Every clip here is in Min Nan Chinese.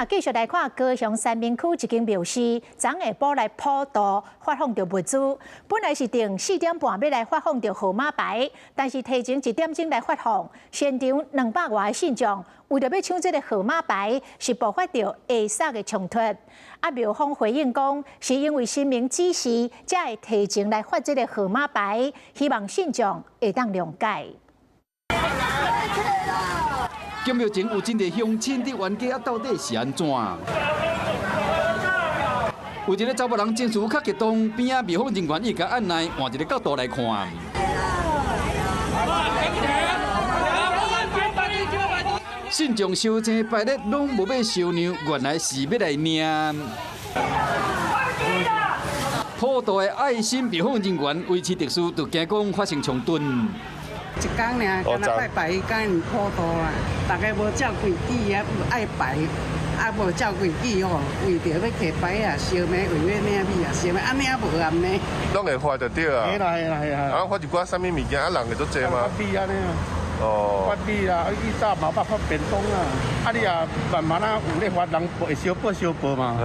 若繼續來看高雄三民區一間廟寺，昨下晡來普渡發放著物資，本來是定4點半欲來發放著號碼牌，但是提前1點鐘來發放，現場200外個信眾為著欲搶這个號碼牌，是爆發著下殺的衝突。啊，廟方回應講，是因為神明指示，才會提前來發這个號碼牌，希望信眾會當諒解。宮廟前有真濟鄉親佇冤家，啊，到底是按怎？有一个查某人情緒較激動，邊仔廟方人員伊共按捺，換一个角度來看。信眾收青排列，攏無欲收讓，原來是欲來領。普渡的愛心廟方人員維持秩序，就驚講發生衝突。一工爾，干焦拜拜彼工普渡啦，逐家無照規矩啊，愛排，啊無照規矩吼，為著欲提牌仔，相罵為欲領米啊，相罵啊領無暗呢。攏會發就對啊。會啦會啦會啦。啊，發一寡啥物物件，啊人會足濟嘛。發米按呢啊。哦。發米啦，以早嘛捌發便當啊，啊你也慢慢仔有咧發，人會相報相報嘛，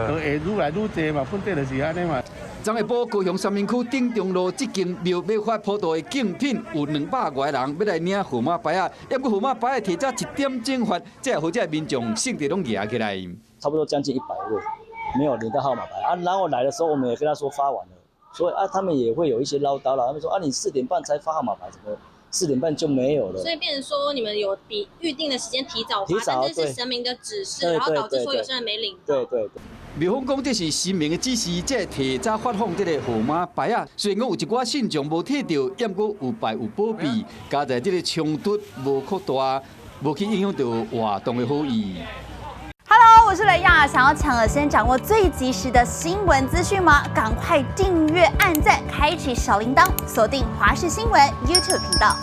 就會愈來愈濟嘛，本底就是按呢嘛。昨下晡高雄三民區頂中路這間廟欲發普渡的敬品，有200外人欲來領號碼牌仔，毋過號碼牌仔提早1點鐘發，這予這民眾性地攏蜈起來。差不多將近100位沒有領到號碼牌啊，然後來的時候我們也跟他說發完了，所以啊，他們也會有一些嘮叨啦，他們說啊，你4點半才發號碼牌，怎麼4點半就沒有了？所以變成說你們有比預定的時間提早發，但這是神明的指示，然後導致說有些人沒領到。對對對。廟方講這是神明的指示，才會提早發放這个號碼牌仔。雖然講有一寡信眾無提著，毋過有牌有保庇，佳哉這个衝突無擴大，無去影響著活動的好意。 Hello，我是雷亞，想要搶先掌握最及時的新聞資訊嗎？趕快訂閱、按讚、開啟小鈴鐺，鎖定華視新聞 YouTube 頻道。